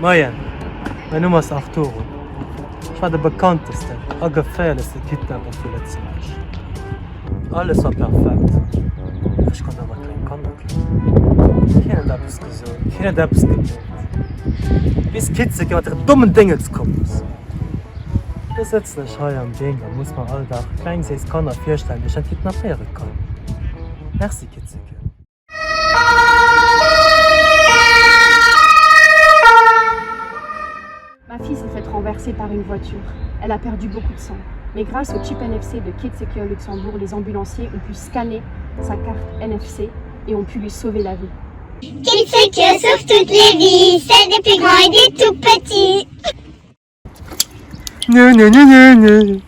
Moien, mäin Numm ass Arturo. Ech war de bekanntesten a geféierlechste Kidnapper vu Lëtzebuerg. Alles war perfekt, ech konnt awer kleng Kanner klauen. Keen huet eppes gesot, keen huet eppes gemierkt, bis d'Kitzeke mat hirem dommen Déngels komm ass. Lo sëtzen ech hei am Ding a muss mer all Dag kleng séiss Kanner virstellen, déi ech net kidnappéiere kann. Merci Kitzeke. Ma fille s'est faite renverser par une voiture. Elle a perdu beaucoup de sang. Mais grâce au chip NFC de Kidsecure Luxembourg, les ambulanciers ont pu scanner sa carte NFC et ont pu lui sauver la vie. Kidsecure sauve toutes les vies, celles des plus grands et des tout petits. Nö, nö, nö, nö, nö.